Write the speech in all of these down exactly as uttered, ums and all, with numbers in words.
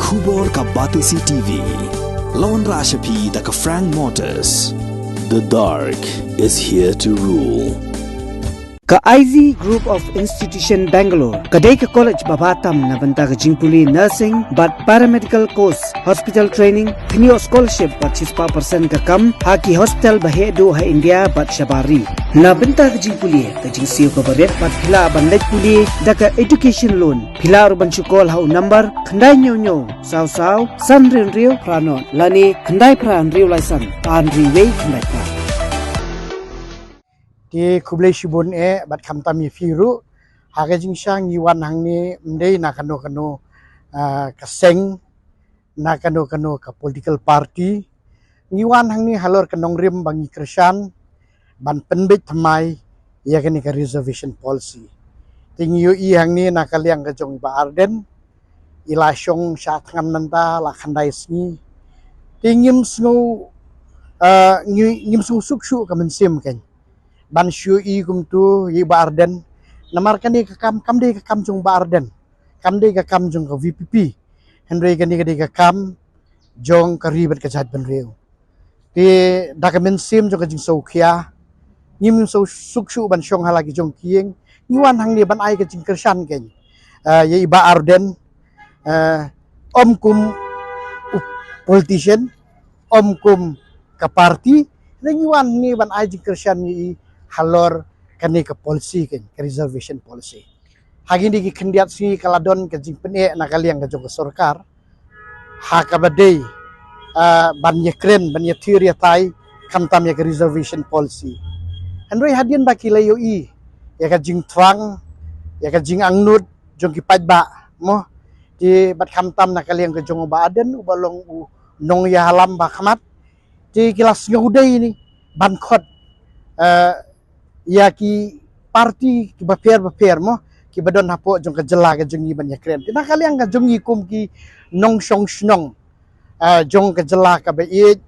Khubor ka Batesi T V. Lawan Rashapi da ka Frank Motors. The dark is here to rule. Ka I Z Group of Institution Bangalore ka dei ka college ba bha tam na bynta ka jingpule nursing bad paramedical course, hospital training, kynioh scholarship bad shispah percent ka kam ha ki hospital ba heh duh ha India bad shabar ri. Na bynta ka jingpule, ka jingsiew kaba rit bad phi lah ban leit pule da ka education loan. Phi lah ruh ban shu call ha u number khyndai hynñiew hynñiew saw saw san hynriew hynriew phra nod lane khyndai phra hynriew lai san ar hynriew wei khyndai phra. Te khublei shibun eh bad khamtam ïa phi ruh. Ha ka jingshang ngi wan hangne ym dei na kano kano, ah, ka seng, na kano kano ka political party. Ngi wan hangne halor ka nongrim ba ngi kyrshan ban pynbeit thymmai ïa kane ka reservation policy. Te ngi ïohi hangne na ka liang ka jong i Bah Ardent, i la shong sha thngan mynta la khyndai sngi. Te ngim sngew, ah, ngi, ngim sngew suk shuh ka mynsiem kein ban shu ïohi kumtu ïa i Bah Ardent. Namar kane ka kam kam dei ka kam jong Bah Ardent, kam dei ka kam jong ka V P P. Hynrei kane ka dei ka kam jong ka ri bad ka jaitbynriew. Te da ka mynsiem jong ka jingsngewkhia, ngim sngew suk shuh ban shong ha la ki jong ki ïing. Ngi wan hangne ban ai ka jingkyrshan kein, ah, ïa i Bah Ardent, ah, ym kum u politician, ym kum ka party. Te ngi wan hangne ban ai jingkyrshan ïa i halor kane ka policy kein, ka reservation policy. Ha kine ki khyndiat sngi ka la don ka jingpyneh na ka liang ka jong ka sorkar ha kaba dei, ah, ban ïakren, ban ïathir ïatai khamtam ïa ka reservation policy. Hynrei hadien ba ki la ïohi ïa ka jingthrang, ïa ka jingangnud jong ki paidbah, mo, te bad khamtam na ka liang ka jong u Bah Ardent uba long u nongïalam ba khmat, te ki la sngewdei ni ban khot, eh, ïa ki party kiba pher ba pher, mo, kiba don hapoh jong ka jylla ka jong ngi ban ïakren. Te na ka liang ka jong ngi kum ki nongshong shnong, ah, jong ka jylla kaba ïeit,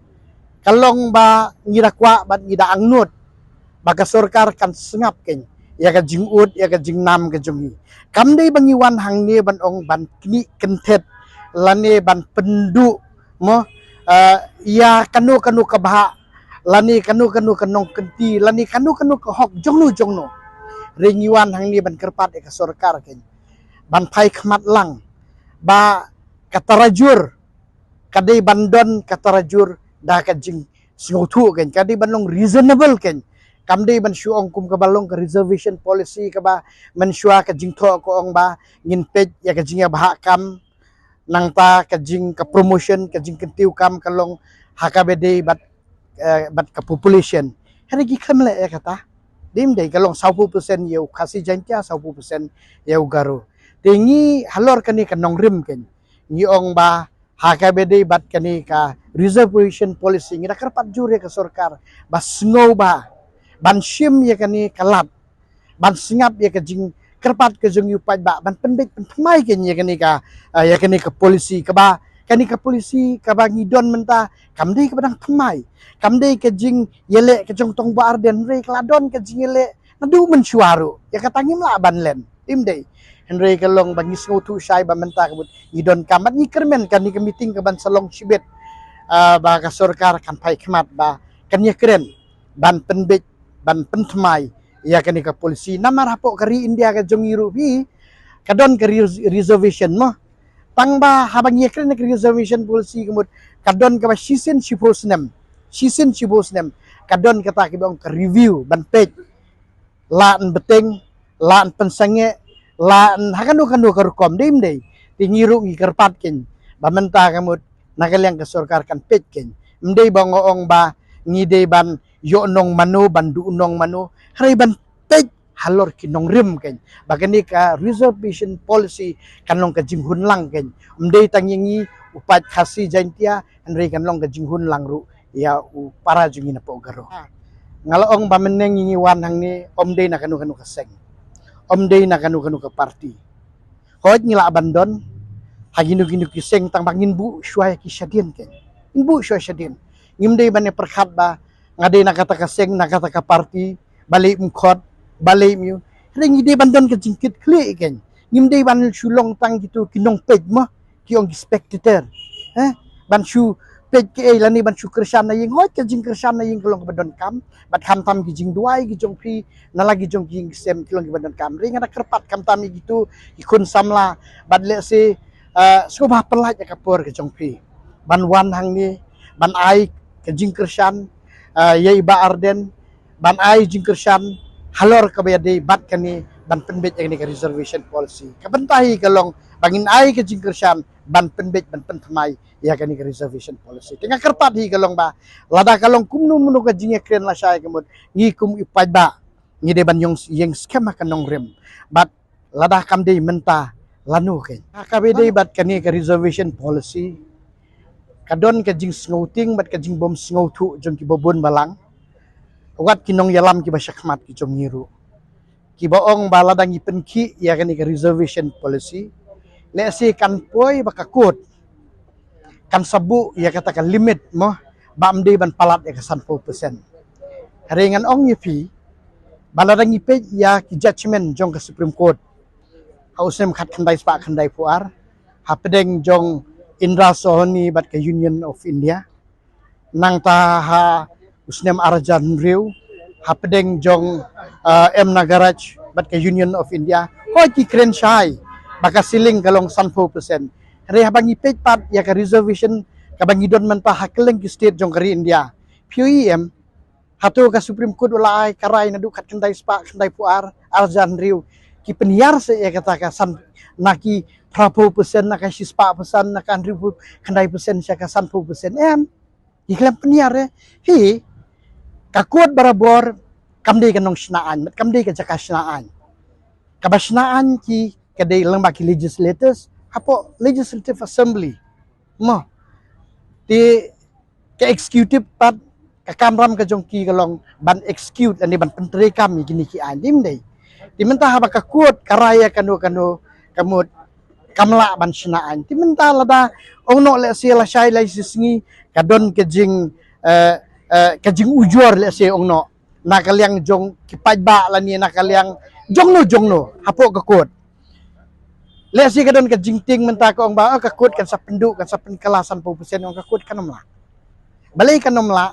ka long ba ngi da kwah bad ngi da angnud ba ka sorkar kan sngap kein ïa ka jingud, ïa ka jingnam ka jong ngi. Kam dei ba ngi wan hangne ban ong ban knieh kynthet lane ban pynduh, mo, ah, ïa kano kano ka bhah lane kano kano ka nongkynti lane kano kano ka hok jongno jongno. Hynrei ngi wan hangne ban kyrpad ïa ka sorkar kein ban phai khmat lang ba ka tarajur ka dei ban don ka tarajur da ka jingsngewthuh kein, ka dei ban long reasonable kein. Kam dei ban shu ong kum kaba long ka reservation policy kaba mynshuwa ka jingthoh ka ong ba ngin peit ïa ka jingïabhah kam, nangta ka jing, ka promotion, ka jingkyntiew kam ka long ha kaba dei bad, eh, bad ka population. Hynrei ki khlem leh ïa kata. Dei ym dei, ka long sawphew percent ïa u Khasi Jaiñtia, sawphew percent ïa u Garo. Te ngi halor kane ka nongrim kein ngi ong ba ha kaba dei bad kane ka reservation policy ngi da kyrpad jur ïa ka sorkar ba sngewbha ban shim ïa kane ka lad, ban sngap ïa ka jingkyrpad ka jong u paidbah ban pynbeit pynthymmai kein ïa kane ka, ah, ïa kane ka policy kaba, kane ka policy kaba ngi don mynta kam dei kaba dang thymmai, kam dei ka jingïaleh ka jong tang Bah Ardent, hynrei ka la don ka jingïaleh naduh mynshuwa ruh. Ïa kata ngim lah ban len, ym dei? Hynrei ka long ba ngi sngewthuh shai ba mynta ka mut ngi donkam bad ngi kyrmen kane ka meeting kaban sa long shibit, ah, ba ka sorkar kan phai khmat ba kan ïakren ban pynbeit, ban pynthymmai ïa kane ka policy. Namar hapoh ka ri India ka jong ngi ruh hi ka don ka re-, reservation, mo. Tang ba haba ngi ïakren ka reservation policy ka mut ka don kaba shisien shiphew snem, shisien shiphew snem ka don kata kiba ong ka review ban peit, lah yn bteng, lah yn pynsangeh, lah yn ha kano kano ka rukom, dei ym dei? Te ngi ruh ngi kyrpad kein ba mynta ka mut na ka liang ka sorkar kan peit kein. Ym dei ba nga ong ba ngi dei ban ïoh nong mano, ban duh nong mano, hynrei ban peit halor ki nongrim kein ba kane ka reservation policy kan long ka jinghun lang kein. Ym dei tang ïa ngi u paid Khasi Jaiñtia, hynrei kan long ka jinghun lang ruh ïa u para jong ngi napoh Garo. Nga la ong ba mynne ngi ngi wan hangne ym dei na kano kano ka seng, ym dei na kano kano ka party. Hooid ngi lah ban don ha kino kino ki seng tang ba ngin buh shuwa ïa ki shadien kein. Ngin buh shuwa shadien. Ngim dei ban ïa pyrkhat ba nga dei na kata ka seng, na kata ka party, balei ym khot, balei ym ïoh. Hynrei ngi dei ban don ka jingkitkhlieh kein. Ngim dei ban shu long tang kito ki nongpeit, mo. ki ong ki spectator, eh, ban shu peit ki ei lane ban shu kyrshan na ïing. Hooid, ka jingkyrshan na ïing ka long kaba donkam, bad khamtam ki jingduwai ki jong phi na la ki jong ki ïing ki sem ki long kiba donkam. Hynrei nga da kyrpad khamtam ïa kitu ki khun samla, bad lehse, eh, sngewbha pynlait ïa ka por ka jong phi ban wan hangne, ban ai ka jingkyrshan, eh, ïa i Bah Ardent, ban ai jingkyrshan halor kaba ïadei bad kane ban pynbeit ïa kane ka reservation policy. Ka bynta hi ka long ba ngin ai ka jingkyrshan ban pynbeit, ban pynthymmai ïa kane ka reservation policy. Te nga kyrpad hi ka long ba lada ka long kumno kumno ka jingïakren lashai ka mut, ngi kum i paidbah ngi dei ban ïeng, ïeng skhem ha ka nongrim. Bad lada kam dei mynta, lano kein? Ha kaba ïadei bad kane ka reservation policy, ka don ka jingsngewtieng bad ka jingbym sngewthuh jong kiba bun balang, wat ki nongïalam kiba shakhmat ki jong ngi ruh, kiba ong ba lada ngi pynkhih ïa kane ka reservation policy, lehse kan poi ba ka court kan sa buh ïa kata ka limit mo, ba ym dei ban palat ïa ka sanphew percent. Hynrei ngan ong ïa phi ba lada ngi peit ïa ki judgment jong ka Supreme Court ha u snem khatkhyndai spah khyndaiphew ar, hapdeng jong Indra Sohoni bad ka Union of India, nangta ha u snem ar hajar hynriew, hapdeng jong, uh, M Nagaraj bad ka Union of India, hooid ki kren shai ba ka ceiling ka long sanphew percent. Hynrei haba ngi peit pat ïa ka reservation kaba ngi don mynta ha kylleng ki state jong ka ri India, phi ïohi em, hato ka Supreme Court u la ai ka rai naduh khatkhyndai spah khyndaiphew ar, ar hajar hynriew, ki pynhiar sa ïa kata ka san, na ki phraphew percent, na ka shispah percent, na ka hynriewphew khyndai percent sha ka sanphew percent? Em, ki khlem pynhiar eh. Hi, ka court barabor kam dei ka nongshna aiñ, bad kam dei ka jaka shna aiñ. Kaba shna aiñ ki ka dei lyngba ki legislators hapoh Legislative Assembly mo. Te ka executive pat, ka kamram ka jong ki ka long ban execute lane ban pyntreikam ïa kine ki aiñ, dei ym dei? Te mynta haba ka court ka rai ïa kano kano, ka mut kam lah ban shna aiñ. Te mynta lada ong noh lehse lashai lai shi sngi ka don ka jing, eh, eh, ka jingujor lehse ong noh na ka liang jong ki paidbah lane na ka liang jongno jongno hapoh ka court. Lehse ka don ka jingtieng mynta ka ong ba, oh, ka court kan sa pynduh, kan sa pynkylla sanphew percent, ong ka court kan ym lah. Balei kan ym lah?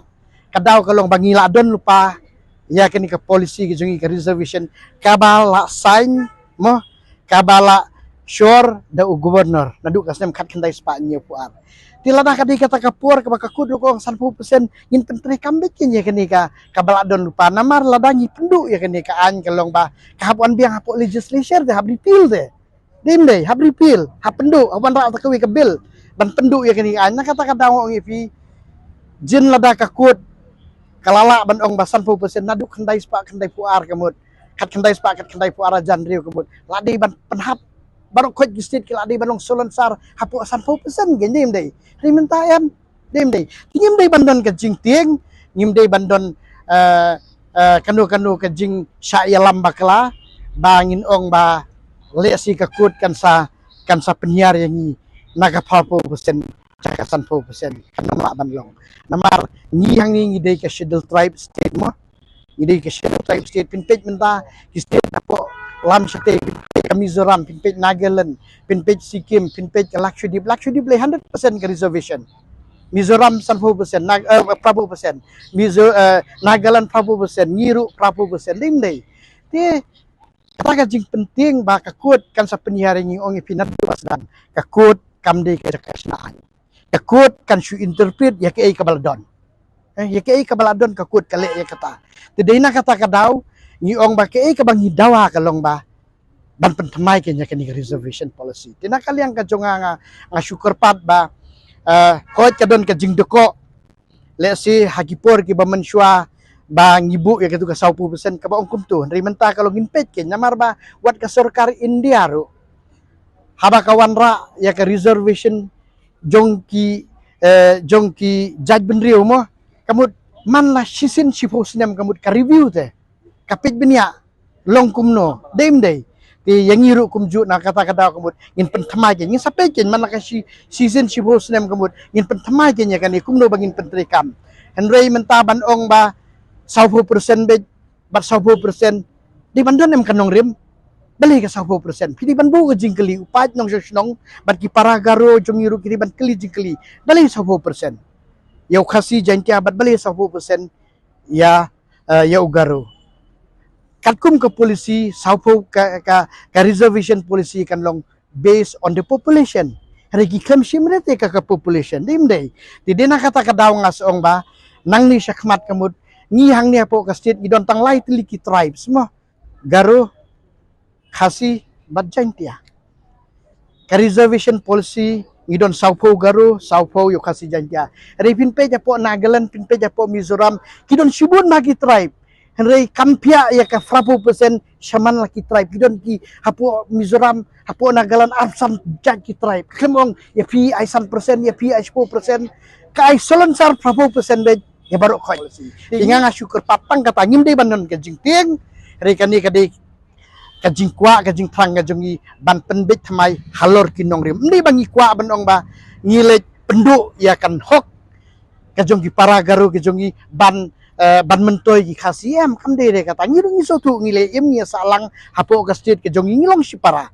Ka daw ka long ba ngi la don lypa ïa kane ka policy ka jong ngi ka reservation kaba la sign mo, kaba la shor da u governor naduh ka snem khatkhyndai spah hynñiewphew ar. Te lada ka dei kata ka por kaba ka court ruh ka ong sanphew percent, ngin pyntreikam beit kein ïa kane ka, kaba la don lypa. Namar lada ngi pynduh ïa kane ka aiñ ka long ba ka hap wan biang hapoh legislature te, hap repeal te, dei ym dei? Hap repeal, hap pynduh, hap wanrah ta kawei ka bill ban pynduh ïa kane ka aiñ. Na kata ka daw nga ong ïa phi, jin lada ka court ka la lah ban ong ba sanphew percent naduh khyndai spah khyndaiphew ar ka mut, khatkhyndai spah khatkhyndai phew ar hajar hynriew ka mut, la dei ban pynhap baroh khoit ki state ki la dei ban long salonsar hapoh sanphew percent kein, dei ym dei? Hynrei mynta em, dei ym dei? Te ngim dei ban don ka jingtieng, ngim dei ban don, eh, eh, kano kano ka jingshah ïalam bakla ba ngin ong ba lehse ka court kan sa, kan sa pynhiar ïa ngi na ka phraphew percent sha ka sanphew percent. Kan ym lah ban long. Namar ngi hangne ngi dei ka Scheduled Tribe state mo. Ngi dei ka Scheduled Tribe state. Phin peit mynta ki state hapoh lam shatei, phin peit ka Mizoram, phin peit Nagaland, phin peit Sikkim, phin peit ka Lakshadweep. Lakshadweep leh hundred percent ka reservation. Mizoram sanphew percent, Nag-, eh, phraphew percent. Mizo-, eh, Nagaland phraphew percent, ngi ruh phraphew percent. Dei ym dei? Te kata ka jingpyntieng ba ka court kan sa pynhiar ïa ngi, ong ïa phi naduh ba sdang, ka court kam dei ka jaka shna aiñ. Ka court kan shu interpret ïa kaei kaba la don. Eh, ïa kaei kaba la don ka court ka leh ïa kata. Te dei na kata ka daw ngi ong ba kaei kaba ngi dawa ka long ba ban pynthymmai kein ïa kane ka reservation policy. Te na ka liang ka jong nga, nga, nga shu kyrpad ba, eh, hooid ka don ka jingdkoh lehse ha ki por kiba mynshuwa ba ngi buh ïa katu ka sawphew percent kaba ong kumtu. Hynrei mynta ka long ngin peit kein, namar ba wat ka sorkar India ruh haba ka wanrah ïa ka reservation jong ki, eh, jong ki jaitbynriew mo, ka mut man la shisien shiphew snem ka mut ka review te, ka peit bniah long kumno, dei ym dei? Te ïa ngi ruh kumjuh na kata ka daw ka mut ngin pynthymmai kein, ngin sa peit kein man la ka shi, shisien shiphew snem ka mut ngin pynthymmai kein ïa kane kumno ba ngin pyntreikam. Hynrei mynta ban ong ba sawphew percent beit bad sawphew percent, dei ban don em ka nongrim? Balei ka sawphew percent? Phi dei ban buh ka jingkylli, u paid nongshong shnong bad ki para Garo jong ngi ruh ki dei ban kylli jingkylli. Balei sawphew percent ïa u Khasi Jaintia bad balei sawphew percent ïa, eh, ïa u Garo? Katkum ka policy sawphew, ka, ka, ka reservation policy kan long based on the population. Hynrei ki khlem shim re te ka, ka population, dei ym dei? Te dei na kata ka daw nga sa ong ba nangne shakhmat ka mut ngi hangne hapoh ka state ngi don tang lai tylli ki tribes mo. Garo, Khasi bad Jaintia. Ka reservation policy ngi don sawphew Garo, sawphew ïa u Khasi Jaintia. Hynrei phin peit hapoh Nagaland, phin peit hapoh Mizoram, ki don shibun ma ki tribe. Hynrei kam phiah ïa ka phraphew percent shaman la ki tribe. Ki don ki hapoh Mizoram, hapoh Nagaland, arphew san jait ki tribe. Khlem ong ïa phi ai san percent, ïa phi ai shiphew percent. Ka ai salonsar phraphew percent beit ïa baroh khoit. Te nga, nga shu kyrpad tang kata, ngim dei ban don ka jingtieng. Hynrei kane ka dei ka jingkwah, ka jingthrang ka jong ngi ban pynbeit thymmai halor ki nongrim. Ym dei ba ngi kwah ban ong ba ngi leit pynduh ïa ka hok ka jong ki para Garo ka jong ngi ban, eh, ban myntoi ki Khasi, em, kam dei re kata. Ngi ruh ngi sngewthuh, ngi leh im, ngi sah lang hapoh ka state ka jong ngi, ngi long shipara.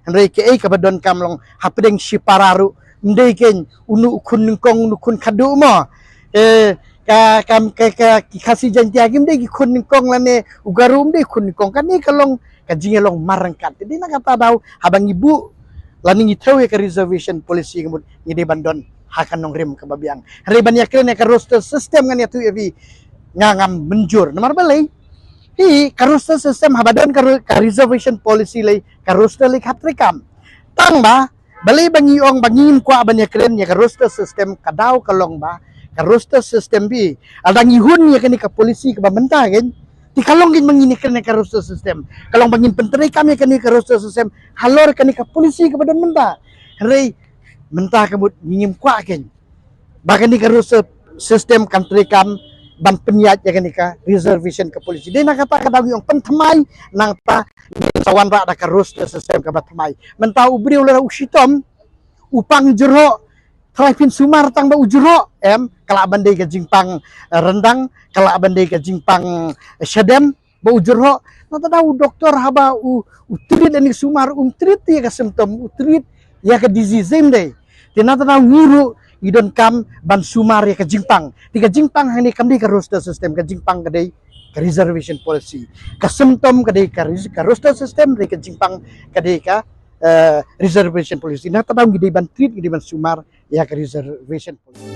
Hynrei kaei kaba donkam long hapdeng shipara ruh, ym dei kein unu u khun nyngkong, unu khun khadduh mo. Eh, ka, ka, ka, ka, ki Khasi Jaintia kim dei ki khun nyngkong lane u Garo ym dei khun nyngkong. Kane ka long ka jingïalong marryngkat. Te dei na kata daw haba ngi buh lane ngi thew ïa ka reservation policy ka mut ngi dei ban don ha ka nongrim kaba biang. Hynrei ban ïakren ïa ka roster system ngan ïathuh ïa phi, nga ngam mynjur. Namar balei? Hi, ka roster system haba don ka ro-, ka reservation policy lei, ka roster lei ka treikam. Tang ba balei ba ngi ong ba ngim kwah ban ïakren ïa ka roster system? Ka daw ka long ba ka roster system, phi, lada ngi hun ïa kane ka policy kaba mynta kein, te ka long kein ba ngin ïakren ïa ka roster system. Ka long ba ngin pyntreikam ïa kane ka roster system halor kane ka policy kaba don mynta. Hynrei mynta ka mut ngi ngim kwah kein ba kane ka roster system kan treikam ban pynïaid ïa kane ka reservation ka policy. Dei na kata ka daw ngi ong pynthymmai, nangta ngin sa wanrah da ka roster system kaba thymmai. Mynta u briew lada u shitom, u pang jyrhoh, trai phin sumar tang ba u jyrhoh, em, ka lah ban dei ka jingpang, eh, ryndang, ka lah ban dei ka jingpang, eh, shadem ba u jyrhoh. Nangta daw u doktor haba u, u treat ïa kane ka sumar, um treat ïa ka symptom, u treat ïa ka disease, ym dei? Te nangta daw ngi ruh ngi donkam ban sumar ïa ka jingpang. Te ka jingpang hangne kam dei ka roster system, ka jingpang ka dei ka reservation policy. Ka symptom ka dei ka res-, ka roster system, dei ka jingpang ka dei ka, eh, reservation policy. Nangta daw ngi dei ban treat, ngi dei ban sumar ïa ka reservation policy.